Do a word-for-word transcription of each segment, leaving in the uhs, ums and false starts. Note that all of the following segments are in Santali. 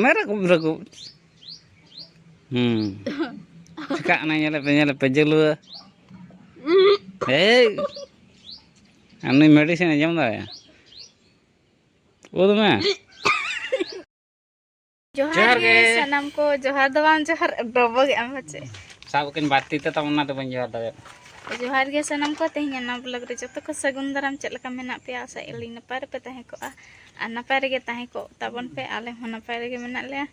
ᱢᱮ ᱨᱟᱹᱜᱩᱵ ᱨᱟᱹᱜᱩᱵ᱾ ᱦᱩᱸ᱾ ᱪᱤᱠᱟᱹᱜ ᱠᱟᱱᱟ? ᱧᱮᱞᱮ ᱯᱮ, ᱧᱮᱞᱮ ᱯᱮ, ᱡᱟᱹᱞᱩᱣᱟᱹ᱾ ᱮᱭ! ᱟᱨ ᱱᱩᱭ medicine ᱮ ᱡᱚᱢ ᱫᱟᱲᱮᱭᱟᱜᱼᱟ? ᱩᱫ ᱢᱮ᱾ ᱡᱚᱦᱟᱨ ᱡᱚᱦᱟᱨ ᱜᱮ ᱜᱮ᱾ ᱥᱟᱱᱟᱢ ᱠᱚ, ᱡᱚᱦᱟᱨ ᱫᱚ ᱵᱟᱝ ᱡᱚᱦᱟᱨ, ᱰᱚᱵᱚᱜᱮᱜ ᱟᱢ ᱯᱟᱪᱮ᱾ ᱥᱟᱵ ᱠᱟᱹᱧ ᱵᱟᱨ ᱛᱤ ᱛᱮ, ᱛᱟᱵᱚᱱ ᱚᱱᱟᱛᱮ ᱵᱟᱹᱧ ᱡᱚᱦᱟᱨ ᱫᱟᱲᱮᱭᱟᱜ᱾ ᱡᱚᱦᱟᱨ ᱜᱮ ᱥᱟᱱᱟᱢ ᱠᱚ, ᱛᱮᱦᱮᱧ ᱱᱟᱣᱟ vlog ᱨᱮ ᱡᱚᱛᱚ ᱠᱚ ᱥᱟᱹᱜᱩᱱ ᱫᱟᱨᱟᱢ᱾ ᱪᱮᱫ ᱞᱮᱠᱟ ᱢᱮᱱᱟᱜ ᱯᱮᱭᱟ? ᱟᱥᱟᱭᱮᱫ ᱟᱹᱞᱤᱧ ᱱᱟᱯᱟᱭ ᱨᱮᱯᱮ ᱛᱟᱦᱮᱸ ᱠᱚᱜᱼᱟ ᱟᱨ ᱱᱟᱯᱟᱭ ᱨᱮᱜᱮ ᱛᱟᱦᱮᱸ ᱠᱚᱜ ᱛᱟᱵᱚᱱ ᱯᱮ᱾ ᱟᱞᱮ ᱦᱚᱸ ᱱᱟᱯᱟᱭ ᱨᱮᱜᱮ ᱢᱮᱱᱟᱜ ᱞᱮᱭᱟ᱾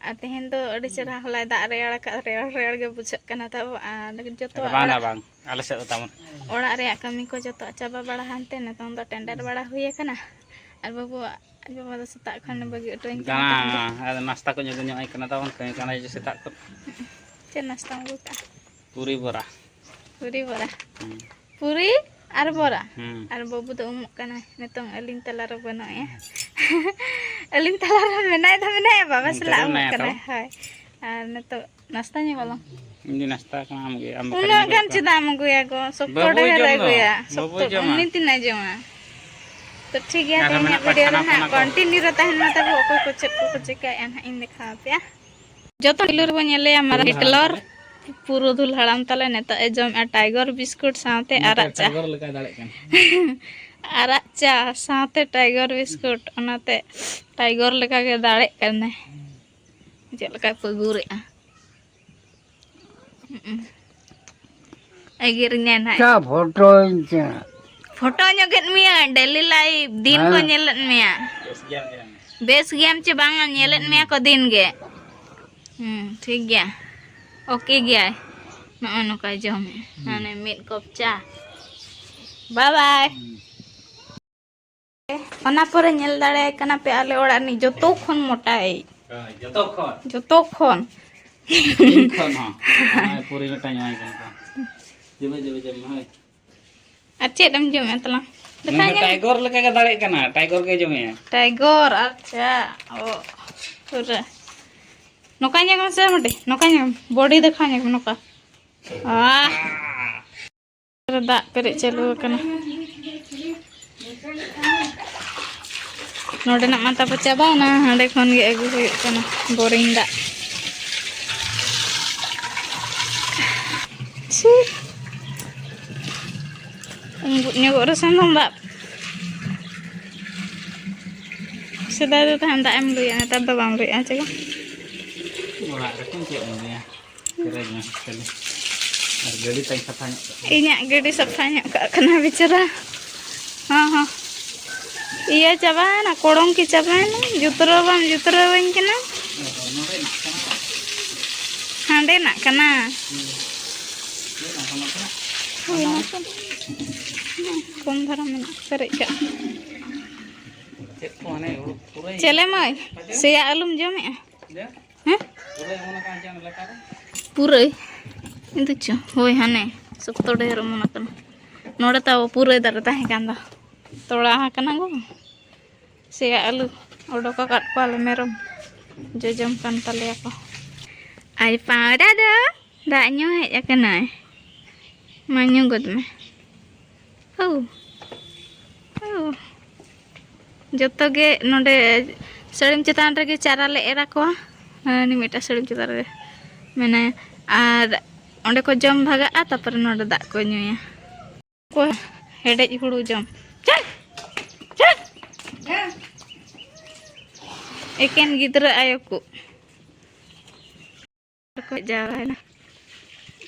ᱟᱨ ᱛᱮᱦᱮᱧ ᱫᱚ ᱟᱹᱰᱤ ᱪᱮᱦᱨᱟ ᱦᱚᱞᱟᱭ ᱫᱟᱜ ᱨᱮᱭᱟᱲ ᱟᱠᱟᱫ, ᱨᱮᱭᱟᱲ ᱨᱮᱭᱟᱲ ᱜᱮ ᱵᱩᱡᱷᱟᱹᱜ ᱠᱟᱱᱟ ᱛᱟᱵᱚ᱾ ᱟᱨ ᱡᱚᱛᱚ ᱵᱟᱝ ᱚᱲᱟᱜ, ᱵᱟᱝ, ᱟᱞᱮ ᱥᱮᱫ ᱫᱚ ᱛᱟᱵᱚᱱ ᱚᱲᱟᱜ ᱨᱮᱭᱟᱜ ᱠᱟᱹᱢᱤ ᱠᱚ ᱡᱚᱛᱚ ᱪᱟᱵᱟ ᱵᱟᱲᱟ ᱦᱟᱱᱛᱮ, ᱱᱤᱛᱚᱝ ᱫᱚ ᱴᱮᱸᱰᱟᱨ ᱵᱟᱲᱟ ᱦᱩᱭ ᱟᱠᱟᱱᱟ᱾ ᱟᱨ ᱵᱟᱹᱵᱩᱣᱟᱜ ᱟᱡ ᱵᱟᱵᱟ ᱫᱚ ᱥᱮᱛᱟᱜ ᱠᱷᱚᱱ ᱵᱟᱹᱜᱤ ᱦᱚᱴᱚ ᱟᱹᱧ ᱠᱟᱱᱟ ᱛᱟᱦᱮᱸ᱾ ᱫᱟᱬᱟ, ᱟᱫᱚ ᱱᱟᱥᱛᱟ ᱠᱚ ᱧᱩ ᱧᱚᱜ ᱟᱭ ᱠᱟᱱᱟ ᱛᱟᱵᱚᱱ, ᱠᱟᱹᱢᱤ ᱠᱟᱱᱟᱭ ᱡᱮ ᱥᱮᱛᱟᱜ ᱠᱷᱚᱱ᱾ ᱪᱮᱫ ᱱᱟᱥᱛᱟᱢ ᱟᱹᱜᱩ ᱠᱟᱜᱼᱟ? ᱯᱩᱨᱤ ᱵᱚᱨᱟ᱾ ᱯᱩᱨᱤ ᱵᱚᱨᱟ᱾ ᱦᱩᱸ᱾ ᱯᱩᱨᱤ ᱟᱨ ᱵᱚᱨᱟ᱾ ᱦᱩᱸ᱾ ᱟᱨ ᱵᱟᱹᱵᱩ ᱫᱚ ᱩᱢᱩᱜ ᱠᱟᱱᱟᱭ, ᱱᱤᱛᱚᱝ ᱟᱹᱞᱤᱧ ᱛᱟᱞᱟᱨᱮ ᱵᱟᱹᱱᱩᱜ ᱮᱭᱟ᱾ ᱟᱹᱞᱤᱧ ᱛᱟᱞᱟᱨᱮ ᱢᱮᱱᱟᱭ ᱫᱚ ᱢᱮᱱᱟᱭᱟ, ᱵᱟᱵᱟ ᱚᱱᱛᱮ ᱥᱟᱞᱟᱜ ᱨᱮ ᱩᱢᱩᱜ ᱢᱮᱱᱟᱭᱟ ᱠᱟᱱᱟᱭ᱾ ᱛᱟᱵᱚᱱ᱾ ᱦᱳᱭ᱾ ᱟᱨ ᱱᱤᱛᱚᱜ ᱱᱟᱥᱛᱟ ᱧᱚᱜ ᱟᱞᱟᱝ᱾ ᱤᱧ ᱫᱚ ᱱᱟᱥᱛᱟ ᱠᱟᱱᱟ, ᱟᱢ ᱜᱮ, ᱟᱢ ᱵᱟᱠᱷᱟᱱ ᱩᱱᱟᱹᱜ ᱤᱧ ᱜᱟᱱ ᱵᱟᱹᱲᱤᱡ ᱪᱮᱫᱟᱜ ᱮᱢ ᱟᱹᱜᱩᱭᱟ ᱜᱚ? ᱥᱚᱠᱛᱚ ᱵᱟᱹᱵᱩᱭ ᱡᱚᱢ ᱩᱱᱤ ᱫᱚ᱾ ᱛᱤᱱᱟᱹᱜ ᱮ ᱡᱚᱢᱟ? ᱛᱚ ᱴᱷᱤᱠ ᱜᱮᱭᱟ, ᱟᱨᱦᱚᱸ ᱛᱮᱦᱮᱧᱟᱜ ᱢᱮᱱᱟᱜ ᱠᱚᱣᱟ video ᱨᱮ ᱪᱷᱟᱱᱟ ᱱᱟᱦᱟᱜ ᱯᱚᱱᱟ ᱠᱚ᱾ Continue ᱨᱮ ᱛᱟᱦᱮᱱ ᱢᱟ ᱛᱟᱵᱚ, ᱚᱠᱚᱭ ᱠᱚ ᱪᱮᱫ ᱠᱚᱠᱚ ᱪᱤᱠᱟᱹᱭᱮᱫᱼᱟ ᱱᱟᱦᱟᱜ ᱤᱧ ᱫᱮᱠᱷᱟᱣ ᱟᱯᱮᱭᱟ᱾ ᱡᱚᱛᱚ ᱴᱤᱞᱟᱹ ᱨᱮᱵᱚᱱ ᱧᱮᱞᱮᱭᱟ ᱢᱟᱨᱟᱝ ᱯᱩᱨᱩᱫᱷᱩᱞ ᱦᱟᱲᱟᱢ ᱴᱤᱞᱟᱨ, ᱛᱟᱞᱮ᱾ ᱯᱩᱨᱩᱫᱷᱩᱞ ᱦᱟᱲᱟᱢ ᱛᱟᱞᱮ ᱱᱤᱛᱚᱜ ᱮ ᱡᱚᱢᱮᱫᱼᱟ Tiger biscuit ᱥᱟᱶᱛᱮ ᱚᱱᱟᱛᱮ ᱟᱨᱟᱜ ᱪᱟ᱾ Tiger ᱞᱮᱠᱟᱭ ᱫᱟᱲᱮᱜ ᱠᱟᱱᱟ᱾ ᱟᱨᱟᱜ ᱪᱟ ᱥᱟᱶᱛᱮ Tiger biscuit, ᱚᱱᱟᱛᱮ Tiger ᱞᱮᱠᱟᱜᱮ ᱫᱟᱲᱮᱜ ᱠᱟᱱᱟᱭ᱾ ᱪᱮᱫ ᱞᱮᱠᱟᱭ ᱯᱟᱹᱜᱩᱨᱮᱜᱼᱟ᱾ ᱦᱩᱸ᱾ ᱮᱜᱮᱨᱤᱧᱟᱭ ᱱᱟᱦᱟᱜ᱾ ᱪᱟ ᱯᱷᱳᱴᱳᱧ ᱪᱟ᱾ ᱯᱷᱳᱴᱳ ᱧᱚᱜ ᱠᱮᱫ ᱢᱮᱭᱟ, daily life, ᱫᱤᱱ ᱠᱚ ᱦᱮᱸ᱾ ᱧᱮᱞᱮᱫ ᱢᱮᱭᱟ᱾ ᱵᱮᱥ ᱜᱮᱭᱟᱢ ᱪᱮ ᱵᱟᱝᱟ, ᱧᱮᱞᱮᱫ ᱢᱮᱭᱟ ᱠᱚ ᱫᱤᱱ ᱜᱮ᱾ ᱦᱩᱸ, ᱴᱷᱤᱠ ᱜᱮᱭᱟ᱾ Okay ᱜᱮᱭᱟᱭ᱾ ᱱᱚᱜᱼᱚᱭ ᱱᱚᱝᱠᱟᱭ ᱡᱚᱢᱮᱫᱼᱟ᱾ ᱦᱩᱸ᱾ ᱢᱟᱱᱮ ᱢᱤᱫ ᱠᱚᱯ ᱪᱟ᱾ Bye bye᱾ ᱦᱩᱸ᱾ ᱚᱱᱟ ᱯᱚᱨᱮ ᱧᱮᱞ ᱫᱟᱲᱮᱭᱟᱭ ᱠᱟᱱᱟ ᱯᱮ ᱟᱞᱮ ᱚᱲᱟᱜ ᱨᱤᱱᱤᱡ ᱡᱚᱛᱚ ᱠᱷᱚᱱ ᱢᱚᱴᱟᱭ᱾ ᱦᱳᱭ, ᱡᱚᱛᱚ ᱠᱷᱚᱱ᱾ ᱡᱚᱛᱚ ᱠᱷᱚᱱ᱾ ᱤᱧ ᱠᱷᱚᱱ ᱦᱚᱸ᱾ ᱱᱚᱜᱼᱚᱭ ᱯᱩᱨᱤ ᱢᱤᱫᱴᱟᱝ ᱮᱢᱟᱭ ᱠᱟᱱᱟ ᱛᱚ᱾ ᱡᱚᱢᱮ, ᱡᱚᱢᱮ, ᱡᱚᱢᱮ, ᱦᱳᱭ᱾ ᱟᱨ ᱪᱮᱫ ᱮᱢ ᱡᱚᱢᱮᱫ ᱛᱟᱞᱟᱝ? ᱱᱩᱭ ᱫᱮᱠᱷᱟᱣ ᱦᱚᱸ ᱧᱮᱞ ᱢᱮ᱾ Tiger ᱞᱮᱠᱟ ᱜᱮ ᱫᱟᱲᱮᱜ ᱠᱟᱱᱟ, Tiger ᱜᱮ ᱡᱚᱢᱮᱜᱼᱟ᱾ Tiger, ᱟᱪᱪᱷᱟ᱾ ᱚ, ᱯᱩᱨᱟᱹ᱾ ᱱᱚᱝᱠᱟ ᱧᱮᱞ ᱢᱮᱥᱮ ᱢᱟᱹᱴᱤ, ᱱᱚᱝᱠᱟ ᱧᱮᱞ ᱢᱮ᱾ Body ᱫᱮᱠᱷᱟᱣ ᱧᱮᱞ ᱢᱮ, ᱱᱚᱝᱠᱟ᱾ ᱟᱦ᱾ ᱨᱮ ᱫᱟᱜ ᱯᱮᱨᱮᱡ ᱪᱟᱹᱞᱩ ᱟᱠᱟᱱᱟ᱾ ᱱᱚᱰᱮᱱᱟᱜ ᱢᱟ ᱛᱟᱵᱚ ᱪᱟᱵᱟᱭᱮᱱᱟ, ᱦᱟᱸᱰᱮ ᱠᱷᱚᱱ ᱜᱮ ᱟᱹᱜᱩ ᱦᱩᱭᱩᱜ ᱠᱟᱱᱟ ᱵᱳᱨᱤᱝ ᱫᱟᱜ᱾ ᱪᱷᱤ, ᱩᱢᱜᱩᱫ ᱧᱚᱜᱚᱜ ᱨᱮ ᱥᱮᱱ ᱫᱚ ᱫᱟᱜ᱾ ᱥᱮᱫᱟᱭ ᱫᱚ ᱛᱟᱦᱮᱸᱫ ᱫᱟᱜ ᱮᱢ ᱞᱩᱭᱟ, ᱱᱮᱛᱟᱨ ᱫᱚ ᱵᱟᱢ ᱞᱩᱭᱟ ᱪᱮ ᱵᱟᱝ? ᱚᱲᱟᱜ ᱨᱮ ᱪᱮᱫ ᱮᱢ ᱞᱩᱭᱟ? ᱯᱮᱨᱮᱡ ᱢᱮ ᱠᱷᱟᱹᱞᱤ᱾ ᱟᱨ ᱜᱟᱹᱰᱤ ᱛᱟᱭ ᱥᱟᱯᱷᱟ ᱧᱚᱜ ᱠᱟᱜᱼᱟ᱾ ᱤᱧᱟᱹᱜ ᱜᱟᱹᱰᱤ ᱥᱟᱯᱷᱟ ᱧᱚᱜ ᱠᱟᱜ ᱠᱟᱱᱟ ᱵᱮᱪᱟᱨᱟ᱾ ᱦᱚᱸ, ᱦᱚᱸ᱾ ᱤᱭᱟᱹ ᱪᱟᱵᱟᱭᱮᱱᱟ, ᱠᱚᱲᱚᱝ ᱠᱤ ᱪᱟᱵᱟᱭᱮᱱᱟ? ᱡᱩᱛᱨᱟᱹᱣ ᱵᱟᱢ ᱡᱩᱛᱨᱟᱹᱣᱟᱹᱧ ᱠᱟᱱᱟ᱾ ᱚ, ᱱᱚᱰᱮᱱᱟᱜ ᱠᱟᱱᱟ᱾ ᱦᱟᱸᱰᱮᱱᱟᱜ ᱠᱟᱱᱟ᱾ ᱦᱩᱸ᱾ ᱦᱳᱭ, ᱚᱱᱟ ᱠᱚ ᱠᱚᱢ ᱫᱷᱟᱨᱟ ᱢᱮᱱᱟᱜᱼᱟ, ᱯᱮᱨᱮᱡ ᱠᱟᱜ᱾ ᱪᱮᱫ ᱠᱚ ᱦᱟᱱᱮ ᱦᱩᱲᱩ ᱯᱩᱨᱟᱹᱭ ᱪᱮᱞᱮ ᱢᱟᱹᱭ, ᱥᱮᱭᱟ ᱟᱹᱞᱩᱢ ᱡᱚᱢᱮᱜᱼᱟ? ᱦᱮᱸ? ᱯᱩᱨᱟᱹᱭ? ᱤᱧ ᱫᱚ ᱪᱚ, ᱦᱳᱭ, ᱦᱟᱱᱮ ᱥᱚᱠᱛᱚ ᱰᱷᱮᱨ ᱚᱢᱚᱱ ᱟᱠᱟᱱᱟ᱾ ᱱᱚᱰᱮ ᱛᱟᱵᱚ ᱯᱩᱨᱟᱹᱭ ᱫᱟᱨᱮ ᱛᱟᱦᱮᱸ ᱠᱟᱱ ᱫᱚ, ᱛᱚᱲᱟ ᱟᱠᱟᱱᱟ ᱜᱚ᱾ ᱥᱮᱭᱟ ᱟᱹᱞᱩ ᱚᱰᱚᱠ ᱟᱠᱟᱫ ᱠᱚᱣᱟᱞᱮ ᱢᱮᱨᱚᱢ, ᱡᱚᱡᱚᱢ ᱠᱟᱱ ᱛᱟᱞᱮᱭᱟ ᱠᱚ᱾ ᱟᱨ ᱯᱟᱣᱨᱟ ᱫᱚ ᱫᱟᱜ ᱧᱩ ᱦᱮᱡ ᱟᱠᱟᱱᱟᱭ, ᱢᱟ ᱧᱩ ᱜᱚᱫ ᱢᱮ᱾ ᱦᱳ, ᱦᱳ᱾ ᱡᱚᱛᱚ ᱜᱮ ᱱᱚᱰᱮ ᱥᱟᱹᱲᱤᱢ ᱪᱮᱛᱟᱱ ᱨᱮᱜᱮ ᱪᱟᱨᱟ ᱞᱮ ᱮᱨ ᱟᱠᱚᱣᱟ᱾ ᱦᱟᱹᱱᱤ ᱢᱤᱫᱴᱟᱝ ᱥᱟᱹᱲᱤᱢ ᱪᱮᱛᱟᱱ ᱨᱮ ᱢᱮᱱᱟᱭᱟ᱾ ᱟᱨ ᱚᱸᱰᱮ ᱠᱚ ᱡᱚᱢ ᱵᱷᱟᱜᱟᱜᱼᱟ, ᱛᱟᱨᱯᱚᱨᱮ ᱱᱚᱰᱮ ᱫᱟᱜ ᱠᱚ ᱧᱩᱭᱟ᱾ ᱠᱚ ᱦᱮᱰᱮᱡ ᱦᱩᱲᱩ ᱡᱚᱢ᱾ ᱪᱟᱞ! ᱪᱟᱞ! ᱮᱠᱮᱱ ᱜᱤᱫᱽᱨᱟᱹ ᱟᱭᱳ ᱠᱚ᱾ ᱠᱚ ᱡᱟᱣᱨᱟᱭᱮᱱᱟ᱾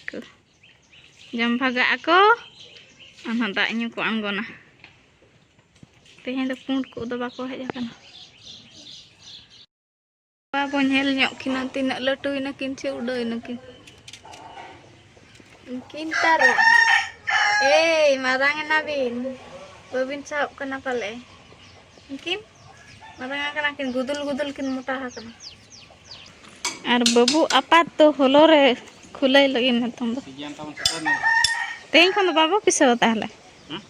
ᱠᱚ ᱡᱚᱢ ᱵᱷᱟᱜᱟᱜ ᱟᱠᱚ, ᱟᱨᱦᱚᱸ ᱫᱟᱜ ᱧᱩ ᱠᱚ ᱟᱬᱜᱚᱱᱟ᱾ ᱛᱮᱦᱮᱧ ᱫᱚ ᱯᱩᱸᱰ ᱠᱚ ᱫᱚ ᱵᱟᱠᱚ ᱦᱮᱡ ᱟᱠᱟᱱᱟ᱾ ᱵᱟᱵᱚ ᱧᱮᱞ ᱧᱚᱜ ᱠᱤᱱᱟ, ᱛᱤᱱᱟᱹᱜ ᱞᱟᱹᱴᱩᱭᱮᱱᱟ ᱠᱤᱱ ᱪᱮ ᱩᱰᱟᱹᱣᱮᱱᱟ ᱠᱤᱱ᱾ ᱩᱱᱠᱤᱱ ᱛᱟᱨᱟ᱾ ᱮᱭ, ᱢᱟᱨᱟᱝ ᱮᱱᱟ ᱵᱤᱱ᱾ ᱵᱟᱹᱵᱤᱱ ᱥᱟᱦᱚᱵ ᱠᱟᱱᱟ ᱯᱟᱞᱮ? ᱩᱱᱠᱤᱱ ᱢᱟᱨᱟᱝ ᱟᱠᱟᱱᱟ ᱠᱤᱱ, ᱜᱩᱫᱩᱞ ᱜᱩᱫᱩᱞ ᱠᱤᱱ ᱢᱚᱴᱟ ᱟᱠᱟᱱᱟ᱾ ᱟᱨ ᱵᱟᱹᱵᱩ ᱟᱯᱟᱛ ᱫᱚ ᱦᱚᱞᱚ ᱨᱮ ᱠᱷᱩᱞᱟᱹᱭ ᱞᱟᱹᱜᱤᱫ ᱱᱤᱛᱚᱝ ᱫᱚ᱾ ᱥᱤᱡᱮᱱ ᱛᱟᱵᱚᱱ ᱥᱮᱴᱮᱨ ᱮᱱᱟ᱾ ᱛᱮᱦᱮᱧ ᱠᱷᱚᱱ ᱫᱚ ᱵᱟᱵᱚ ᱯᱤᱥᱟᱹᱣᱟ ᱛᱟᱦᱞᱮ? ᱦᱮᱸ?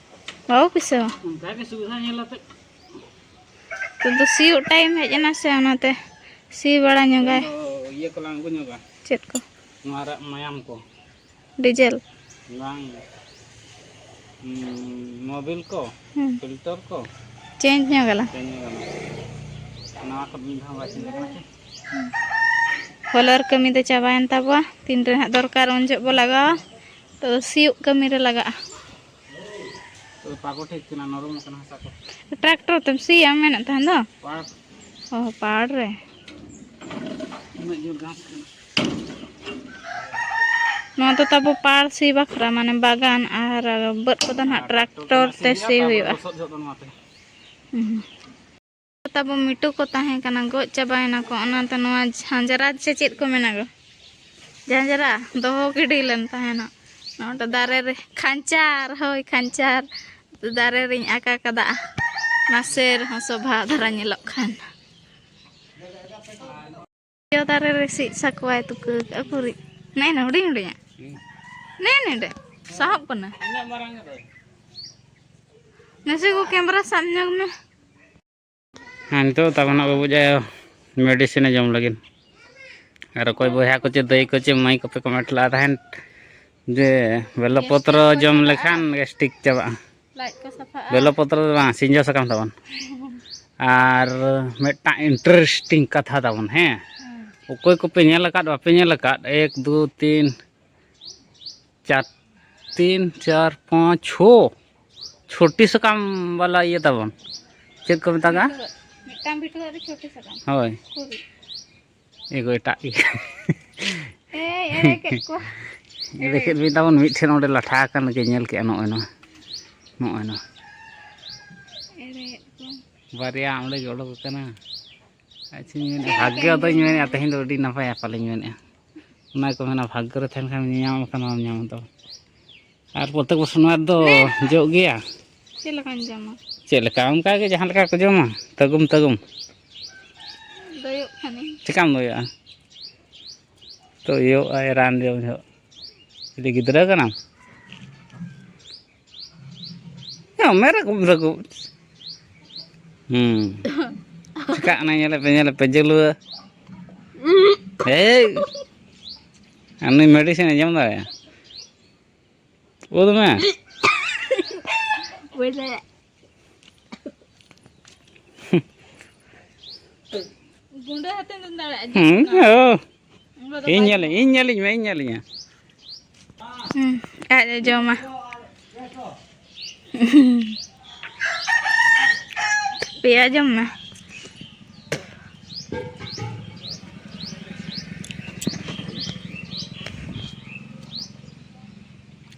ᱵᱟᱵᱚ ᱯᱤᱥᱟᱹᱣᱟ? ᱚᱱᱠᱟ ᱜᱮ ᱥᱩᱵᱤᱫᱷᱟ ᱧᱮᱞ ᱟᱛᱮ᱾ ᱱᱤᱛᱚᱜ ᱫᱚ ᱥᱤᱭᱳᱜ ᱴᱟᱭᱤᱢ ᱦᱮᱡ ᱮᱱᱟ ᱥᱮ, ᱚᱱᱟᱛᱮ ᱥᱤ ᱵᱟᱲᱟ ᱧᱚᱜᱟᱭ᱾ ᱛᱮᱦᱮᱧ ᱫᱚ ᱤᱭᱟᱹ ᱠᱚᱞᱟᱝ ᱟᱹᱜᱩ ᱧᱚᱜᱟ᱾ ᱪᱮᱫ ᱠᱚ? ᱱᱚᱣᱟ ᱨᱮᱭᱟᱜ ᱢᱟᱭᱟᱢ ᱠᱚ᱾ ᱰᱤᱡᱮᱞ? ᱵᱟᱝ᱾ ᱦᱩᱸ, ᱢᱳᱵᱤᱞ ᱠᱚ, ᱦᱩᱸ᱾ ᱯᱷᱤᱞᱴᱟᱨ ᱠᱚ᱾ ᱪᱮᱧᱡᱽ ᱧᱚᱜ ᱟᱞᱟᱝ᱾ ᱪᱮᱧᱡᱽ ᱧᱚᱜ ᱟᱞᱟᱝ᱾ ᱱᱟᱣᱟ ᱠᱚ ᱢᱤᱫ ᱫᱷᱟᱣ ᱵᱟᱭ ᱪᱮᱧᱡᱽ ᱟᱠᱟᱱᱟ ᱠᱤ? ᱦᱚᱞᱟᱨ ᱠᱟᱹᱢᱤ ᱫᱚ ᱪᱟᱵᱟᱭᱮᱱ ᱛᱟᱵᱚᱣᱟ᱾ ᱛᱤᱱ ᱨᱮ ᱦᱟᱸᱜ ᱫᱚᱨᱠᱟᱨ ᱩᱱ ᱡᱚᱦᱚᱜ ᱵᱚ ᱞᱟᱜᱟᱣᱟ᱾ ᱛᱚ ᱥᱤᱭᱳᱜ ᱠᱟᱹᱢᱤ ᱨᱮ ᱞᱟᱜᱟᱜᱼᱟ᱾ ᱛᱚ ᱯᱟᱠᱚ ᱴᱷᱤᱠ ᱠᱟᱱᱟ, ᱱᱚᱨᱚᱢ ᱠᱟᱱᱟ ᱦᱟᱥᱟ ᱠᱚ᱾ ᱴᱨᱟᱠᱴᱚᱨ ᱛᱮᱢ ᱥᱤᱭᱟ ᱢᱮᱱᱮᱫ ᱛᱟᱦᱮᱱ ᱫᱚ? ᱯᱟᱲ᱾ ᱚ, ᱯᱟᱲ ᱨᱮ᱾ ᱩᱱᱟᱹᱜ ᱡᱳᱨ ᱜᱷᱟᱥ ᱠᱟᱱᱟ᱾ ᱱᱚᱣᱟ ᱫᱚ ᱛᱟᱵᱚ ᱯᱟᱲ ᱥᱤ ᱵᱟᱠᱷᱨᱟ, ᱢᱟᱱᱮ ᱵᱟᱜᱟᱱ, ᱟᱨ ᱵᱟᱹᱫᱽ ᱠᱚᱫᱚ ᱱᱟᱦᱟᱜ ᱦᱮᱸ, ᱴᱨᱟᱠᱴᱚᱨ ᱛᱮ ᱛᱮᱢᱟ ᱥᱤ ᱥᱤᱭᱟ, ᱛᱟᱨᱯᱚᱨ ᱦᱩᱭᱩᱜᱼᱟ᱾ ᱞᱚᱥᱚᱫ ᱡᱚᱦᱚᱜ ᱫᱚ ᱱᱚᱣᱟ ᱛᱮ᱾ ᱦᱩᱸ᱾ ᱛᱟᱵᱚ ᱢᱤᱴᱩ ᱠᱚ ᱛᱟᱦᱮᱸ ᱠᱟᱱᱟ, ᱜᱚᱡ ᱪᱟᱵᱟᱭᱮᱱᱟ ᱠᱚ, ᱚᱱᱟᱛᱮ ᱱᱚᱣᱟ ᱡᱷᱟᱸᱡᱽᱨᱟ ᱥᱮ ᱪᱮᱫ ᱠᱚ ᱢᱮᱱᱟ ᱜᱚ? ᱡᱷᱟᱸᱡᱽᱨᱟ ᱫᱚᱦᱚ ᱜᱤᱰᱤ ᱞᱮᱱ ᱛᱟᱦᱮᱱᱟ᱾ ᱱᱚᱰᱮ ᱫᱟᱨᱮ ᱨᱮ ᱠᱷᱟᱧᱪᱟᱨ, ᱦᱳᱭ ᱠᱷᱟᱧᱪᱟᱨ, ᱫᱟᱨᱮ ᱨᱤᱧ ᱟᱠᱟ ᱠᱟᱫᱟ᱾ ᱱᱟᱥᱮ ᱨᱮᱦᱚᱸ ᱥᱚᱵᱷᱟ ᱫᱷᱟᱨᱟ ᱧᱮᱞᱚᱜ ᱠᱷᱟᱱ᱾ ᱡᱚ ᱫᱟᱨᱮ ᱨᱮ ᱥᱤᱫ ᱥᱟᱠᱣᱟᱭ ᱛᱩᱠᱟᱹ ᱠᱟᱜᱼᱟ ᱯᱩᱨᱤ᱾ ᱱᱮ ᱱᱮ ᱦᱩᱰᱤᱧ ᱦᱩᱰᱤᱧᱟᱜ᱾ ᱦᱩᱸ᱾ ᱱᱮ ᱱᱮᱰᱮ ᱥᱟᱦᱚᱵ ᱠᱟᱱᱟ᱾ ᱤᱱᱟᱹᱜ ᱢᱟᱨᱟᱝ ᱜᱮ ᱫᱚ᱾ ᱱᱟᱥᱮ ᱠᱚ ᱠᱮᱢᱨᱟ ᱥᱟᱵ ᱧᱚᱜ ᱢᱮ᱾ ᱦᱮᱸ, ᱱᱤᱛᱚᱜ ᱛᱟᱵᱚᱱ ᱵᱟᱵᱩ ᱡᱟᱭ ᱢᱮᱰᱤᱥᱤᱱᱮ ᱡᱚᱢ ᱞᱟᱹᱜᱤᱫ᱾ ᱟᱨ ᱚᱠᱚᱭ ᱵᱚᱭᱦᱟ ᱠᱚ ᱪᱮ ᱫᱟᱹᱭ ᱠᱚ ᱪᱮ ᱢᱟᱹᱭ ᱠᱚᱯᱮ ᱠᱚᱢᱮᱱᱴ ᱞᱟᱜᱼᱟ ᱛᱟᱦᱮᱸᱫ ᱡᱮ ᱵᱮᱞᱚ ᱯᱚᱛᱨᱚ ᱜᱮᱥᱴᱤᱠ ᱠᱚ ᱡᱚᱢ ᱪᱟᱵᱟᱜᱼᱟ᱾ ᱞᱮᱠᱷᱟᱱ ᱜᱮᱥᱴᱤᱠ ᱪᱟᱵᱟᱜᱼᱟ᱾ ᱞᱟᱡ ᱠᱚ ᱥᱟᱯᱷᱟᱜᱼᱟ᱾ ᱵᱮᱞᱚ ᱯᱚᱛᱨᱚ ᱫᱚ ᱵᱟᱝ, ᱥᱤᱧᱡᱚ ᱥᱟᱠᱟᱢ ᱛᱟᱵᱚᱱ᱾ ᱟᱨ ᱢᱤᱫᱴᱟᱝ ᱤᱱᱴᱟᱨᱮᱥᱴᱤᱝ ᱠᱟᱛᱷᱟ ᱛᱟᱵᱚᱱ, ᱦᱮᱸ, ᱦᱮᱸ᱾ ᱚᱠᱚᱭ ᱠᱚᱯᱮ ᱧᱮᱞ ᱟᱠᱟᱫ ᱵᱟᱯᱮ ᱧᱮᱞ ᱟᱠᱟᱫ, ᱮᱠ ᱫᱩ ᱛᱤᱱ ᱪᱟᱨ, ᱛᱤᱱ ᱪᱟᱨ ᱯᱟᱸᱪ ᱪᱷᱚ, ᱪᱷᱚᱴᱤ ᱥᱟᱠᱟᱢ ᱵᱟᱞᱟ ᱤᱭᱟᱹ ᱛᱟᱵᱚᱱ᱾ ᱪᱮᱫ ᱠᱚ ᱢᱮᱛᱟᱜᱼᱟ? ᱵᱷᱤᱴᱟᱹ-, ᱢᱤᱫᱴᱟᱝ ᱵᱷᱤᱴᱟᱹ ᱨᱮ ᱪᱷᱚᱴᱤ ᱥᱟᱠᱟᱢ᱾ ᱦᱳᱭ᱾ ᱠᱩᱲᱤ᱾ ᱮ ᱜᱚ, ᱮᱴᱟᱜ ᱜᱮ᱾ ᱮᱭ, ᱮᱲᱮ ᱠᱮᱫ ᱠᱚᱣᱟ᱾ ᱮᱲᱮ ᱠᱮᱫ ᱵᱤᱱ ᱛᱟᱵᱚᱱ, ᱢᱤᱫ ᱴᱷᱮᱱ ᱚᱸᱰᱮ ᱞᱟᱴᱷᱟ ᱟᱠᱟᱱ ᱜᱮ, ᱧᱮᱞ ᱠᱮᱜᱼᱟ, ᱱᱚᱜᱼᱚᱭ ᱱᱚᱣᱟ, ᱱᱚᱜᱼᱚᱭ ᱱᱚᱣᱟ᱾ ᱮᱲᱮᱭᱮᱫ ᱠᱚᱣᱟ᱾ ᱵᱟᱨᱭᱟ ᱚᱸᱰᱮ ᱜᱮ ᱚᱰᱚᱠ ᱟᱠᱟᱱᱟ᱾ ᱟᱪᱪᱷᱟ, ᱤᱧ ᱢᱮᱱᱮᱫᱼᱟ, ᱪᱮᱫ ᱞᱮᱠᱟ ᱵᱷᱟᱜᱽᱭᱚ ᱫᱚᱧ ᱢᱮᱱᱮᱫᱼᱟ, ᱛᱮᱦᱮᱧ ᱫᱚ ᱟᱹᱰᱤ ᱱᱟᱯᱟᱭᱟ ᱯᱟᱞᱮᱧ ᱢᱮᱱᱮᱫᱼᱟ᱾ ᱚᱱᱟ ᱠᱚ ᱢᱮᱱᱟ, ᱵᱷᱟᱜᱽᱭᱚ ᱨᱮ ᱛᱟᱦᱮᱱ ᱠᱷᱟᱱ ᱧᱟᱢ ᱠᱷᱟᱱ ᱵᱟᱢ ᱧᱟᱢ ᱫᱚ᱾ ᱟᱨ ᱯᱨᱚᱛᱮᱠ ᱵᱚᱪᱷᱚᱨ ᱱᱚᱣᱟ ᱫᱚ ᱡᱚᱜ ᱜᱮᱭᱟ᱾ ᱪᱮᱫ ᱞᱮᱠᱟᱧ ᱡᱚᱢᱟ? ᱪᱮᱫ ᱞᱮᱠᱟ? ᱚᱱᱠᱟ ᱜᱮ, ᱡᱟᱦᱟᱸ ᱞᱮᱠᱟ ᱠᱚ ᱡᱚᱢᱟ, ᱛᱟᱹᱜᱩᱢ ᱛᱟᱹᱜᱩᱢ᱾ ᱫᱚᱭᱚᱜ ᱠᱷᱟᱱᱤᱧ᱾ ᱪᱮᱠᱟᱢ ᱫᱚᱭᱚᱜᱼᱟ? ᱛᱚ ᱤᱭᱟᱹᱜᱼᱟᱭ ᱨᱟᱱ ᱡᱚᱢ ᱡᱚᱦᱚᱜ᱾ ᱡᱩᱫᱤ ᱜᱤᱫᱽᱨᱟᱹ ᱠᱟᱱᱟᱢ? ᱦᱮᱸ, ᱢᱮ ᱨᱟᱹᱜᱩᱵ, ᱨᱟᱹᱜᱩᱵ᱾ ᱦᱩᱸ᱾ ᱪᱤᱠᱟᱹᱜ ᱠᱟᱱᱟ, ᱧᱮᱞᱮ ᱯᱮ, ᱧᱮᱞᱮ ᱯᱮ, ᱡᱟᱹᱞᱩᱣᱟᱹ᱾ ᱮᱭ! ᱟᱨ ᱱᱩᱭ medicine ᱮ ᱡᱚᱢ ᱫᱟᱲᱮᱭᱟᱜᱼᱟ? ᱩᱫ ᱢᱮ᱾ ᱵᱩᱡᱷᱟᱹᱣ᱾ ᱜᱩᱸᱰᱟᱹ ᱦᱟᱛᱮ ᱫᱚ ᱫᱟᱲᱮᱭᱟᱜᱼᱟ᱾ ᱦᱩᱸ, ᱚ᱾ ᱚᱱᱟ ᱫᱚ ᱤᱧ ᱵᱟᱭ ᱧᱮᱞᱤᱧ, ᱤᱧ ᱧᱮᱞᱤᱧ ᱢᱮ, ᱤᱧ ᱧᱮᱞᱤᱧᱟ᱾ ᱦᱩᱸ, ᱟᱡ ᱮ ᱡᱚᱢᱟ᱾ ᱯᱮᱭᱟ ᱡᱚᱢ ᱢᱮ᱾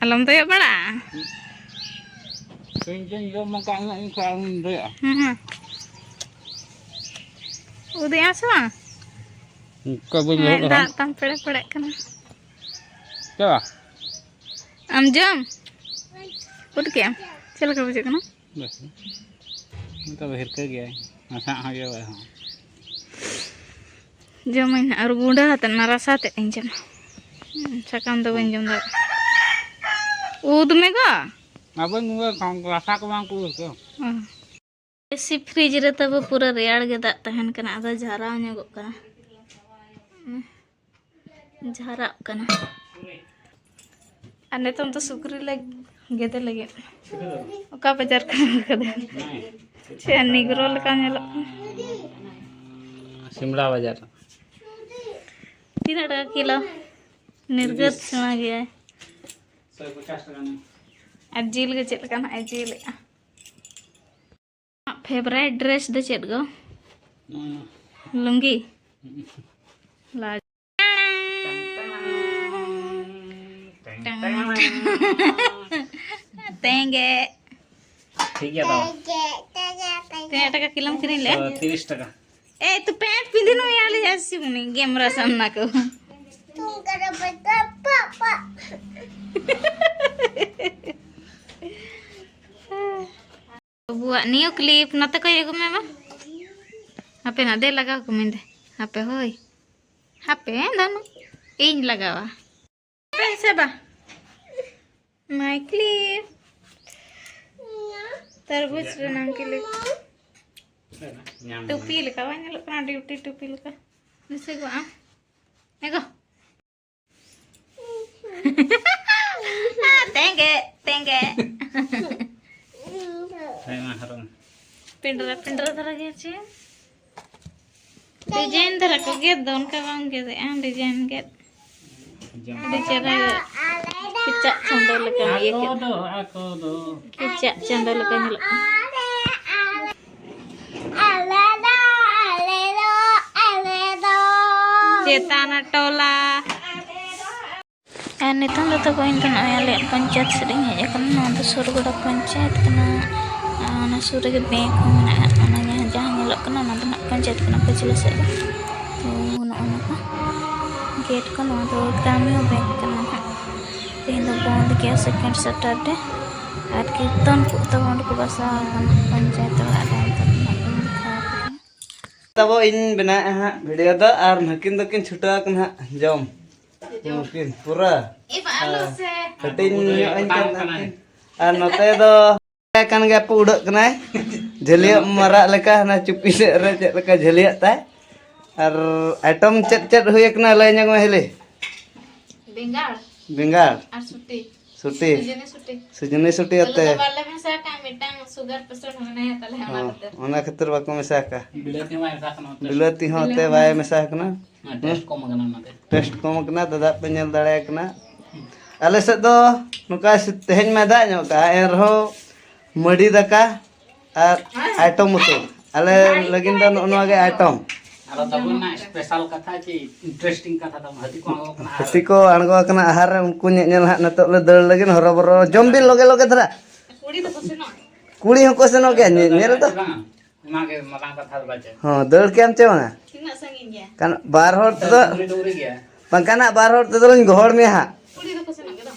ᱟᱞᱚᱢ ᱫᱚᱭᱚᱜ ᱵᱟᱲᱟᱜᱼᱟ᱾ ᱤᱧ ᱪᱚᱧ ᱡᱚᱢ ᱟᱠᱟᱫ ᱩᱱᱟᱹᱜ ᱤᱧ ᱠᱷᱚᱱ ᱟᱞᱚᱢ ᱫᱚᱭᱚᱜᱼᱟ᱾ ᱦᱩᱸ, ᱦᱩᱸ᱾ ᱩᱫᱩᱜ ᱟᱢ ᱥᱮ ᱵᱟᱝ? ᱚᱱᱠᱟ ᱵᱟᱹᱧ ᱢᱮᱫ ᱞᱚᱦᱚᱫ ᱫᱟᱜ ᱞᱮᱠᱷᱟᱱ᱾ ᱛᱟᱢ ᱯᱮᱲᱮ ᱯᱮᱲᱮᱜ ᱠᱟᱱᱟ᱾ ᱪᱮᱫ ᱵᱟᱝ? ᱟᱢ ᱡᱚᱢ? ᱩᱫ ᱠᱮᱜ ᱟᱢ? ᱪᱮᱫ ᱞᱮᱠᱟ ᱵᱩᱡᱷᱟᱹᱜ ᱠᱟᱱᱟ? ᱵᱮᱥ ᱜᱮ᱾ ᱱᱤᱛᱚᱜ ᱫᱚ ᱦᱤᱨᱠᱟᱹ ᱜᱮᱭᱟᱭ᱾ ᱱᱟᱥᱮ ᱦᱚᱸ ᱤᱭᱟᱹ ᱵᱟᱭ ᱦᱚᱸ᱾ ᱡᱚᱢᱟᱹᱧ ᱦᱟᱸᱜ, ᱟᱨ ᱜᱩᱸᱰᱟᱹ ᱟᱛᱮᱫ ᱚᱱᱟ ᱨᱟᱥᱟ ᱛᱮᱫ ᱤᱧ ᱡᱚᱢᱟ᱾ ᱦᱩᱸ, ᱥᱟᱠᱟᱢ ᱫᱚ ᱵᱟᱹᱧ ᱡᱚᱢ ᱫᱟᱲᱮᱭᱟᱜᱼᱟ᱾ ᱩᱫ ᱢᱮ ᱜᱚ᱾ ᱟᱵᱚ ᱱᱚᱣᱟ ᱨᱟᱥᱟ ᱠᱚ ᱵᱟᱝ ᱠᱚ ᱩᱫ ᱠᱚ᱾ ᱦᱩᱸ᱾ ᱮᱥᱤ ᱯᱷᱨᱤᱡᱽ ᱨᱮ ᱛᱟᱵᱚ ᱯᱩᱨᱟᱹ ᱨᱮᱭᱟᱲ ᱜᱮ ᱫᱟᱜ ᱛᱟᱦᱮᱱ ᱠᱟᱱᱟ, ᱟᱫᱚ ᱡᱷᱟᱨᱟᱣ ᱧᱚᱜᱚᱜ ᱠᱟᱱᱟ᱾ ᱡᱷᱟᱨᱟᱜ ᱠᱟᱱᱟ᱾ ᱟᱨ ᱱᱤᱛᱚᱝ ᱫᱚ ᱥᱩᱠᱨᱤ ᱞᱮ ᱜᱮᱫᱮ ᱞᱟᱹᱜᱤᱫ᱾ ᱚᱠᱟ ᱵᱟᱡᱟᱨ ᱠᱷᱚᱱ ᱟᱹᱜᱩ ᱠᱟᱫᱟ? ᱪᱮᱫ ᱱᱤᱜᱽᱨᱳ ᱞᱮᱠᱟ ᱧᱮᱞᱚᱜ ᱠᱟᱱᱟ᱾ ᱥᱤᱢᱲᱟ ᱵᱟᱡᱟᱨ᱾ ᱛᱤᱱᱟᱹᱜ ᱴᱟᱠᱟ ᱠᱤᱞᱳ? ᱱᱤᱨᱜᱟᱹᱛ ᱛᱤᱨᱤᱥ᱾ ᱥᱮᱬᱟ ᱜᱮᱭᱟᱭ᱾ ᱥᱚᱭ ᱯᱚᱪᱟᱥ ᱴᱟᱠᱟ ᱱᱤᱭᱟᱹ᱾ ᱟᱨ ᱡᱤᱞ ᱜᱮ ᱪᱮᱫ ᱞᱮᱠᱟᱱᱟᱜ ᱮ ᱡᱤᱞᱮᱜᱼᱟ? ᱟᱢᱟᱜ favourite dress ᱫᱚ ᱪᱮᱫ ᱜᱚ? ᱱᱚᱜᱼᱚᱭ ᱱᱚᱣᱟ᱾ ᱞᱩᱝᱜᱤ? ᱦᱩᱸ᱾ ᱞᱟᱡ᱾ ᱴᱟᱝ, ᱴᱟᱝ, ᱴᱟᱝ, ᱴᱟᱝ᱾ ᱴᱟᱝ᱾ ᱛᱮᱸᱜᱮ᱾ ᱴᱷᱤᱠ ᱜᱮᱭᱟ ᱛᱚ᱾ ᱛᱤᱱᱟᱹᱜ ᱴᱟᱠᱟ ᱠᱤᱞᱳᱢ ᱠᱤᱨᱤᱧ ᱞᱮᱫᱼᱟ? ᱛᱚ, ᱛᱤᱨᱤᱥ ᱴᱟᱠᱟ᱾ ᱮᱭ, ᱛᱩ ᱯᱮᱱᱴ ᱯᱤᱸᱫᱤᱱ ᱦᱩᱭ ᱟᱞᱮ ᱡᱟᱹᱥᱤ ᱢᱩᱱᱤ ᱜᱮᱢᱨᱟ ᱥᱟᱢᱱᱟ ᱠᱚ᱾ ᱵᱟᱹᱵᱩᱣᱟᱜ new clip ᱱᱚᱛᱮ ᱠᱷᱚᱡ ᱟᱹᱜᱩ ᱢᱮ ᱵᱟ᱾ ᱦᱟᱯᱮ ᱱᱟ, ᱫᱮ ᱞᱟᱜᱟᱣ ᱠᱚ ᱢᱮ ᱫᱮ᱾ ᱦᱟᱯᱮ ᱦᱳᱭ᱾ ᱦᱟᱯᱮ ᱫᱟᱱᱩ᱾ ᱤᱧ ᱞᱟᱜᱟᱣᱟ᱾ ᱦᱟᱯᱮ ᱥᱮ ᱵᱟ᱾ My clip᱾ ᱛᱟᱨᱵᱩᱡᱽ ᱨᱮᱱᱟᱝ clip᱾ ᱧᱟᱢ ᱴᱩᱯᱤ ᱞᱮᱠᱟ ᱵᱟᱝ ᱧᱮᱞᱚᱜ ᱠᱟᱱᱟ? ᱰᱤᱭᱩᱴᱤ ᱴᱩᱯᱤ ᱞᱮᱠᱟ᱾ ᱱᱤᱥᱟᱹ ᱜᱚ ᱟᱢ᱾ ᱮ ᱜᱚ᱾ ᱛᱮᱸᱜᱮ, ᱛᱮᱸᱜᱮ᱾ ᱦᱮᱸ, ᱢᱟ ᱦᱚᱨᱚᱜ ᱢᱮ᱾ ᱯᱤᱸᱰᱨᱟᱹ, ᱯᱤᱸᱰᱨᱟᱹ ᱫᱷᱟᱨᱟ ᱜᱮ ᱪᱮ? ᱰᱤᱡᱟᱭᱤᱱ ᱫᱷᱟᱨᱟ ᱠᱚ ᱜᱮᱫ ᱫᱚ, ᱚᱱᱠᱟ ᱵᱟᱝ ᱜᱮᱫᱮᱜᱼᱟ, ᱰᱤᱡᱟᱭᱤᱱ ᱜᱮᱫ᱾ ᱟᱹᱰᱤ ᱪᱮᱦᱨᱟ ᱠᱮᱪᱟᱜ ᱪᱟᱸᱫᱚ ᱞᱮᱠᱟ ᱤᱭᱟᱹ ᱠᱮᱫ᱾ ᱠᱮᱪᱟᱜ ᱪᱟᱸᱫᱚ ᱞᱮᱠᱟ ᱧᱮᱞᱚᱜ ᱠᱟᱱᱟ᱾ ᱪᱮᱛᱟᱱ ᱴᱚᱞᱟ᱾ ᱟᱨ ᱱᱤᱛᱚᱝ ᱫᱚ ᱛᱚᱵᱮ ᱤᱧ ᱫᱚ ᱱᱚᱜᱼᱚᱭ ᱟᱞᱮᱭᱟᱜ ᱯᱚᱧᱪᱟᱭᱮᱛ ᱥᱮᱫ ᱤᱧ ᱦᱮᱡ ᱟᱠᱟᱱᱟ᱾ ᱱᱚᱣᱟ ᱫᱚ ᱥᱩᱨᱜᱚᱰᱟ ᱯᱚᱧᱪᱟᱭᱮᱛ ᱠᱟᱱᱟ᱾ ᱟᱨ ᱚᱱᱟ ᱥᱩᱨ ᱨᱮᱜᱮ ᱵᱮᱝᱠ ᱦᱚᱸ ᱢᱮᱱᱟᱜᱼᱟ᱾ ᱚᱱᱟ ᱡᱟᱦᱟᱸ, ᱡᱟᱦᱟᱸ ᱧᱮᱞᱚᱜ ᱠᱟᱱᱟ, ᱚᱱᱟ ᱫᱚ ᱱᱟᱜ ᱯᱚᱧᱪᱟᱭᱮᱛ ᱠᱟᱱᱟ ᱯᱟᱹᱪᱷᱞᱟᱹ ᱥᱮᱫ ᱨᱮ᱾ ᱛᱚ ᱱᱚᱜᱼᱚ ᱱᱚᱝᱠᱟ ᱜᱮᱴ ᱠᱚ, ᱱᱚᱣᱟ ᱫᱚ ᱜᱨᱟᱢᱤᱭᱚ ᱵᱮᱝᱠ ᱠᱟᱱᱟ ᱱᱟᱜ᱾ ᱛᱮᱦᱮᱧ ᱫᱚ ᱵᱚᱱᱫ ᱜᱮᱭᱟ, ᱥᱮᱠᱮᱱᱰ ᱥᱮᱴᱟᱨᱰᱮ᱾ ᱟᱨ ᱠᱤᱨᱛᱚᱱ ᱠᱚ ᱛᱟᱵᱚᱱ ᱠᱚ ᱵᱟᱥᱟ ᱟᱠᱟᱱᱟ ᱯᱚᱧᱪᱟᱭᱮᱛ ᱚᱲᱟᱜ ᱨᱮ᱾ ᱱᱤᱛᱚᱜ ᱫᱚ ᱱᱟᱜ ᱤᱧ ᱫᱮᱠᱷᱟᱣ ᱟᱯᱮ ᱠᱟᱱᱟ᱾ ᱛᱟᱵᱚ ᱤᱧ ᱵᱮᱱᱟᱣᱮᱫᱼᱟ ᱦᱟᱸᱜ ᱵᱷᱤᱰᱤᱭᱳ ᱫᱚ, ᱟᱨ ᱱᱩᱠᱤᱱ ᱫᱚᱠᱤᱱ ᱪᱷᱩᱴᱟᱹᱣ ᱟᱠᱟᱱᱟ ᱦᱟᱸᱜ ᱡᱚᱢ᱾ ᱱᱩᱠᱤᱱ ᱯᱩᱨᱟᱹ ᱮ ᱵᱟ, ᱟᱞᱚ ᱥᱮ᱾ ᱦᱟᱹᱴᱤᱧ ᱧᱚᱜ ᱟᱹᱧ ᱠᱟᱱ ᱛᱟᱹᱠᱤᱱ᱾ ᱟᱨ ᱱᱚᱛᱮ ᱫᱚ ᱠᱟᱱ ᱜᱮᱭᱟ ᱯᱮ, ᱩᱰᱟᱹᱜ ᱠᱟᱱᱟᱭ ᱡᱷᱟᱹᱞᱤᱭᱟᱹᱜ ᱢᱟᱨᱟᱜ ᱞᱮᱠᱟ, ᱦᱟᱱᱟ ᱪᱩᱯᱤ ᱥᱮᱫ ᱨᱮ ᱪᱮᱫ ᱞᱮᱠᱟ ᱡᱷᱟᱹᱞᱤᱭᱟᱹᱜ ᱛᱟᱭ᱾ ᱟᱨ ᱟᱭᱴᱚᱢ ᱪᱮᱫ ᱪᱮᱫ ᱦᱩᱭ ᱟᱠᱟᱱᱟ, ᱞᱟᱹᱭ ᱧᱚᱜ ᱢᱮ ᱦᱤᱞᱤ᱾ ᱵᱮᱸᱜᱟᱲ ᱵᱮᱸᱜᱟᱲ, ᱟᱨ ᱥᱩᱴᱤ᱾ ᱥᱩᱴᱤ᱾ ᱥᱩᱡᱽᱱᱤ ᱥᱩᱴᱤ᱾ ᱥᱩᱡᱽᱱᱤ ᱥᱩᱴᱤ ᱟᱹᱞᱩ ᱟᱛᱮ᱾ ᱫᱚ ᱵᱟᱞᱮ ᱢᱮᱥᱟ ᱠᱟᱜᱼᱟ, ᱢᱤᱫᱴᱟᱝ ᱥᱩᱜᱟᱨ ᱯᱮᱥᱮᱱᱴ ᱢᱮᱱᱟᱭᱟ, ᱛᱟᱦᱞᱮ ᱚᱱᱟ ᱦᱚᱸ, ᱠᱷᱟᱹᱛᱤᱨ᱾ ᱚᱱᱟ ᱠᱷᱟᱹᱛᱤᱨ ᱵᱟᱠᱚ ᱢᱮᱥᱟ ᱠᱟᱜᱼᱟ᱾ ᱵᱤᱞᱟᱹᱛᱤ ᱦᱚᱸ ᱵᱟᱭ ᱢᱮᱥᱟ ᱠᱟᱱᱟ ᱱᱚᱛᱮ᱾ ᱵᱤᱞᱟᱹᱛᱤ ᱦᱚᱸ ᱚᱛᱮ ᱵᱟᱭ ᱢᱮᱥᱟ ᱠᱟᱱᱟ᱾ ᱦᱮᱸ, ᱴᱮᱥᱴ ᱠᱚᱢ ᱟᱠᱟᱱᱟ ᱚᱱᱟᱛᱮ᱾ ᱴᱮᱥᱴ ᱠᱚᱢ ᱟᱠᱟᱱᱟ, ᱫᱟᱫᱟ ᱯᱮ ᱧᱮᱞ ᱫᱟᱲᱮᱭᱟᱜ ᱠᱟᱱᱟ᱾ ᱟᱞᱮ ᱥᱮᱫ ᱫᱚ ᱱᱚᱝᱠᱟ ᱥᱤ-, ᱛᱮᱦᱮᱧ ᱢᱟᱭ ᱫᱟᱜ ᱧᱚᱜ ᱠᱟᱜᱼᱟ, ᱮᱱ ᱨᱮᱦᱚᱸ ᱢᱟᱹᱰᱤ ᱫᱟᱠᱟ ᱟᱨ ᱟᱭᱴᱚᱢ ᱩᱛᱩ᱾ ᱟᱞᱮ ᱞᱟᱹᱜᱤᱫ ᱫᱚ ᱱᱚᱜᱼᱚ ᱱᱚᱣᱟ ᱜᱮ ᱟᱭᱴᱚᱢ᱾ ᱟᱨ ᱛᱟᱵᱚᱱ ᱨᱮᱱᱟᱜ ᱥᱯᱮᱥᱟᱞ ᱠᱟᱛᱷᱟ ᱪᱮᱫ? ᱤᱱᱴᱟᱨᱮᱥᱴᱤᱝ ᱠᱟᱛᱷᱟ ᱛᱟᱵᱚᱱ, ᱦᱟᱹᱛᱤ ᱠᱚ ᱟᱬᱜᱚ ᱠᱟᱱᱟ ᱟᱦᱟᱨ ᱨᱮ᱾ ᱦᱟᱹᱛᱤ ᱠᱚ ᱟᱬᱜᱚ ᱟᱠᱟᱱᱟ ᱟᱦᱟᱨ ᱨᱮ, ᱩᱱᱠᱩ ᱧᱮᱧᱮᱞ ᱦᱟᱸᱜ ᱱᱤᱛᱚᱜ ᱞᱮ ᱫᱟᱹᱲ ᱞᱟᱹᱜᱤᱫ, ᱦᱚᱨᱚᱵᱚᱨᱚ᱾ ᱡᱚᱢ ᱵᱤᱱ ᱞᱚᱜᱮ ᱞᱚᱜᱮ ᱫᱷᱟᱨᱟ᱾ ᱠᱩᱲᱤ ᱫᱚᱠᱚ ᱥᱮᱱᱚᱜ᱾ ᱠᱩᱲᱤ ᱦᱚᱸᱠᱚ ᱥᱮᱱᱚᱜ ᱜᱮᱭᱟ ᱧᱮᱧᱮᱞ ᱫᱚ᱾ ᱵᱟᱝ, ᱚᱱᱟᱜᱮ ᱢᱟᱨᱟᱝ ᱠᱟᱛᱷᱟ ᱫᱚ ᱵᱟᱪᱮ᱾ ᱦᱚᱸ, ᱫᱟᱹᱲ ᱠᱮᱭᱟᱢ ᱪᱮ ᱵᱟᱝᱟ? ᱛᱤᱱᱟᱹᱜ ᱥᱟᱺᱜᱤᱧ ᱜᱮᱭᱟ? ᱠᱟᱱ ᱵᱟᱨ ᱦᱚᱲ ᱛᱮᱫᱚ, ᱰᱩᱝᱨᱤ ᱰᱩᱝᱨᱤ ᱜᱮᱭᱟ᱾ ᱵᱟᱝᱠᱷᱟᱱ ᱦᱟᱸᱜ ᱵᱟᱨ ᱦᱚᱲ ᱛᱮᱫᱚ ᱞᱤᱧ ᱜᱚᱦᱚᱲ ᱢᱮᱭᱟ ᱦᱟᱸᱜ᱾ ᱠᱩᱲᱤ ᱫᱚᱠᱚ ᱥᱮᱱᱚᱜ ᱜᱮ ᱫᱚ᱾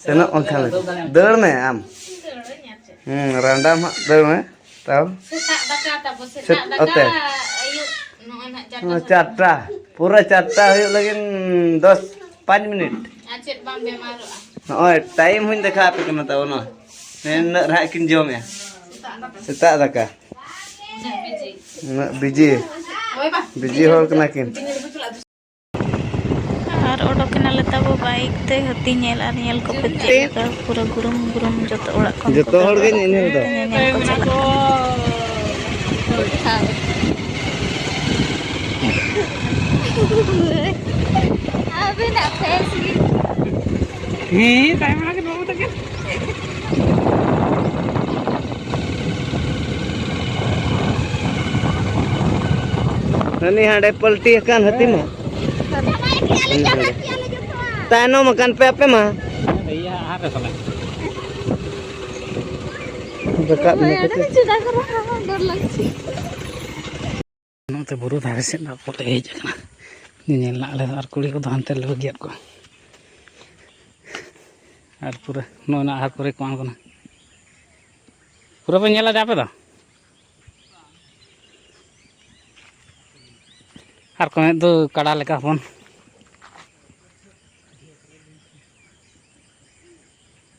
ᱥᱮᱱᱚᱜ ᱵᱟᱝᱠᱷᱟᱱ ᱫᱟᱹᱲ ᱫᱟᱲᱮᱭᱟᱜ ᱫᱟᱹᱲ ᱢᱮ ᱟᱢ᱾ ᱫᱟᱹᱲᱟᱹᱧ ᱟᱨ ᱪᱮᱫ? ᱦᱩᱸ, ᱨᱟᱱᱰᱟᱢ ᱦᱟᱸᱜ ᱫᱟᱹᱲ ᱢᱮ᱾ ᱛᱟᱣ᱾ ᱥᱮᱛᱟᱜ ᱫᱟᱠᱟ ᱛᱟᱵᱚ, ᱥᱮᱛᱟᱜ ᱥᱮᱛ-, ᱫᱟᱠᱟ, ᱚᱛᱮ᱾ ᱟᱹᱭᱩᱵ ᱱᱚᱜᱼᱚᱭ ᱱᱟᱦᱟᱜ ᱪᱟᱨᱴᱟ ᱚ, ᱥᱮᱫ᱾ ᱪᱟᱨᱴᱟ᱾ ᱯᱩᱨᱟᱹ ᱪᱟᱨᱴᱟ ᱦᱩᱭᱩᱜ ᱞᱟᱹᱜᱤᱫ ᱫᱚᱥ, ᱯᱟᱸᱪ ᱢᱤᱱᱤᱴ᱾ ᱟᱨ ᱪᱮᱫ ᱵᱟᱢ ᱵᱮᱢᱟᱨᱚᱜᱼᱟ? ᱱᱚᱜᱼᱚᱭ ᱴᱟᱭᱤᱢ ᱦᱚᱸᱧ ᱫᱮᱠᱷᱟᱣ ᱟᱯᱮ ᱠᱟᱱᱟ ᱛᱟᱵᱚ ᱱᱚᱣᱟ᱾ ᱱᱤᱱᱟᱹᱜ ᱨᱮ ᱦᱟᱸᱜ ᱠᱤᱱ ᱡᱚᱢᱮᱜᱼᱟ᱾ ᱥᱮᱛᱟᱜ ᱫᱟᱠᱟ᱾ ᱥᱮᱛᱟᱜ ᱫᱟᱠᱟ᱾ ᱩᱱᱟᱹᱜ ᱵᱤᱡᱤ᱾ ᱩᱱᱟᱹᱜ ᱵᱤᱡᱤ᱾ ᱦᱳᱭ ᱵᱟ᱾ ᱵᱤᱡᱤ ᱦᱚᱲ ᱠᱟᱱᱟ ᱠᱤᱱ᱾ ᱟᱨ ᱚᱰᱚᱠ ᱮᱱᱟᱞᱮ ᱛᱟᱵᱚ ᱵᱟᱭᱤᱠ ᱛᱮ, ᱦᱟᱹᱛᱤ ᱧᱮᱞ ᱟᱨ ᱧᱮᱞ ᱠᱚᱯᱮ ᱪᱮᱫ ᱞᱮᱠᱟ ᱯᱩᱨᱟᱹ ᱜᱩᱨᱩᱢ ᱜᱩᱨᱩᱢ ᱡᱚᱛᱚ ᱚᱲᱟᱜ ᱠᱷᱚᱱ ᱡᱚᱛᱚ ᱠᱚ ᱦᱚᱲ ᱜᱮ ᱫᱟᱹᱲ ᱧᱮᱧᱮᱞ ᱫᱚ᱾ ᱧᱮᱧᱮᱞ ᱠᱚ ᱪᱟᱞᱟᱜ ᱠᱟᱱᱟ᱾ ᱟᱵᱮᱱᱟᱜ ᱯᱷᱮᱥ ᱜᱮ᱾ ᱦᱮᱸ, ᱛᱟᱭᱚᱢ ᱞᱟᱹᱜᱤᱫ ᱵᱟᱹᱵᱩ ᱛᱟᱹᱠᱤᱱ᱾ ᱦᱟᱹᱱᱤ ᱦᱟᱸᱰᱮ ᱯᱟᱞᱴᱤ ᱟᱠᱟᱱ ᱦᱟᱹᱛᱤ ᱢᱟ᱾ ᱛᱟᱭᱱᱚᱢ ᱟᱠᱟᱱ ᱯᱮ ᱟᱯᱮ ᱢᱟ᱾ ᱨᱟᱠᱟᱵ ᱮᱱᱟ ᱠᱚ᱾ ᱱᱚᱛᱮ ᱵᱩᱨᱩ ᱫᱷᱟᱨᱮ ᱥᱮᱫ ᱫᱟᱜ ᱠᱚᱞᱮ ᱦᱮᱡ ᱟᱠᱟᱱᱟ ᱧᱮᱧᱮᱞ ᱨᱮᱱᱟᱜ ᱟᱞᱮ ᱫᱚ, ᱟᱨ ᱠᱩᱲᱤ ᱠᱚᱫᱚ ᱦᱟᱱᱛᱮ ᱨᱮᱞᱮ ᱵᱟᱹᱜᱤᱭᱟᱫ ᱠᱚᱣᱟ᱾ ᱟᱨ ᱯᱩᱨᱟᱹ ᱱᱚᱜᱼᱚᱭ ᱱᱟ ᱟᱦᱟᱨ ᱠᱚᱨᱮ ᱠᱚ ᱟᱬᱜᱚᱱᱟ᱾ ᱯᱩᱨᱟᱹ ᱯᱮ ᱧᱮᱞ ᱞᱮᱫᱟ ᱟᱯᱮ ᱫᱚ? ᱟᱨ ᱠᱚ ᱢᱮᱫ ᱫᱚ ᱠᱟᱰᱟ ᱞᱮᱠᱟ ᱦᱚᱯᱚᱱ᱾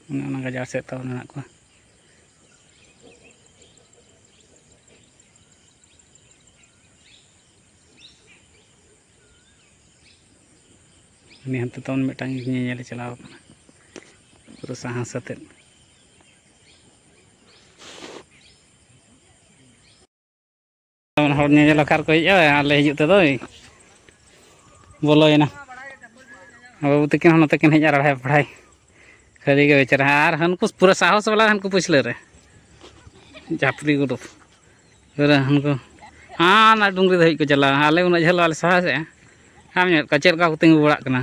ᱚᱱᱮ ᱚᱱᱟ ᱜᱟᱡᱟᱲ ᱥᱮᱫ ᱛᱟᱵᱚᱱ ᱢᱮᱱᱟᱜ ᱠᱚᱣᱟ᱾ ᱩᱱᱤ ᱦᱟᱱᱛᱮ ᱛᱟᱵᱚᱱ ᱢᱤᱫᱴᱟᱝ ᱧᱮᱧᱮᱞᱮ ᱪᱟᱞᱟᱣ ᱠᱟᱱᱟ, ᱯᱩᱨᱟᱹ ᱥᱟᱦᱟᱸᱥ ᱟᱛᱮᱫ᱾ ᱦᱚᱲ ᱧᱮᱧᱮᱞ ᱚᱠᱟ ᱨᱮᱠᱚ ᱦᱮᱡᱼᱟ, ᱟᱞᱮ ᱦᱤᱡᱩᱜ ᱛᱮᱫᱚᱭ ᱵᱚᱞᱚᱭᱮᱱᱟ᱾ ᱵᱟᱹᱵᱩ ᱛᱟᱹᱠᱤᱱ ᱦᱚᱸ ᱱᱚᱛᱮ ᱠᱤᱱ ᱦᱮᱡ ᱟᱨ ᱟᱲᱦᱟᱭ ᱯᱟᱲᱦᱟᱭ ᱠᱷᱟᱹᱞᱤ ᱜᱮ ᱵᱮᱪᱟᱨᱟ᱾ ᱟᱨ ᱦᱟᱹᱱᱠᱩ ᱯᱩᱨᱟᱹ ᱥᱟᱦᱚᱥ ᱵᱟᱞᱟ ᱦᱟᱹᱱᱠᱩ ᱯᱟᱹᱪᱷᱞᱟᱹ ᱨᱮ ᱡᱟᱹᱯᱨᱤ ᱜᱩᱰᱩ᱾ ᱯᱩᱨᱟᱹ ᱦᱟᱹᱱᱠᱩ ᱦᱟᱱᱟ ᱰᱩᱝᱨᱤ ᱫᱷᱟᱹᱵᱤᱡ ᱠᱚ ᱪᱟᱞᱟᱜᱼᱟ᱾ ᱟᱞᱮ ᱩᱱᱟᱹᱜ ᱡᱷᱟᱹᱞ ᱵᱟᱞᱮ ᱥᱟᱦᱟᱥᱮᱜᱼᱟ᱾ ᱟᱢ ᱧᱮᱞ ᱠᱚᱣᱟ ᱪᱮᱫ ᱞᱮᱠᱟ ᱠᱚ ᱛᱤᱸᱜᱩ ᱵᱟᱲᱟᱜ ᱠᱟᱱᱟ᱾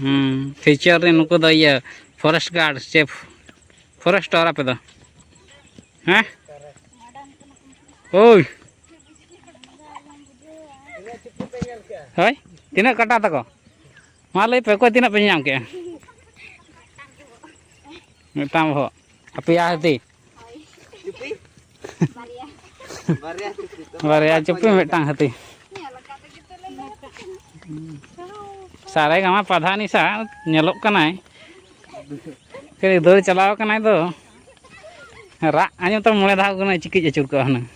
ᱦᱩᱸ, ᱯᱷᱤᱭᱩᱪᱟᱨ ᱨᱮ ᱱᱩᱠᱩ ᱫᱚ ᱤᱭᱟᱹ ᱯᱷᱚᱨᱮᱥᱴ ᱜᱟᱨᱰ ᱥᱮ ᱯᱷᱚᱨᱮᱥᱴᱟᱨ ᱟᱯᱮ ᱫᱚ? ᱦᱮᱸ? ᱳᱭ᱾ ᱦᱳᱭ, ᱛᱤᱱᱟᱹᱜ ᱠᱟᱴᱟ ᱛᱟᱠᱚ? ᱢᱟ ᱞᱟᱹᱭ ᱯᱮ, ᱚᱠᱚᱭ ᱛᱤᱱᱟᱹᱜ ᱯᱮ ᱧᱟᱢ ᱠᱮᱜᱼᱟ? ᱢᱤᱫᱴᱟᱝ ᱵᱚᱦᱚᱜ᱾ ᱟᱯᱮᱭᱟᱜ ᱦᱟᱹᱛᱤ? ᱵᱟᱨᱭᱟ ᱪᱩᱯᱤ, ᱢᱤᱫᱴᱟᱝ ᱦᱟᱹᱛᱤ᱾ ᱥᱟᱨᱮ ᱜᱟᱢᱟ ᱯᱟᱫᱷᱟᱱᱤ ᱥᱟ ᱧᱮᱞᱚᱜ ᱠᱟᱱᱟᱭ᱾ ᱠᱷᱟᱹᱞᱤ ᱫᱟᱹᱲ ᱪᱟᱞᱟᱣ ᱠᱟᱱᱟᱭ ᱫᱚ᱾ ᱨᱟᱜ ᱟᱸᱡᱚᱢ ᱛᱟᱢ ᱢᱚᱬᱮ ᱫᱷᱟᱣ ᱠᱟᱱᱟᱭ, ᱪᱤᱠᱤᱡ ᱟᱹᱪᱩᱨ ᱠᱚᱜᱼᱟ ᱦᱩᱱᱟᱹᱝ᱾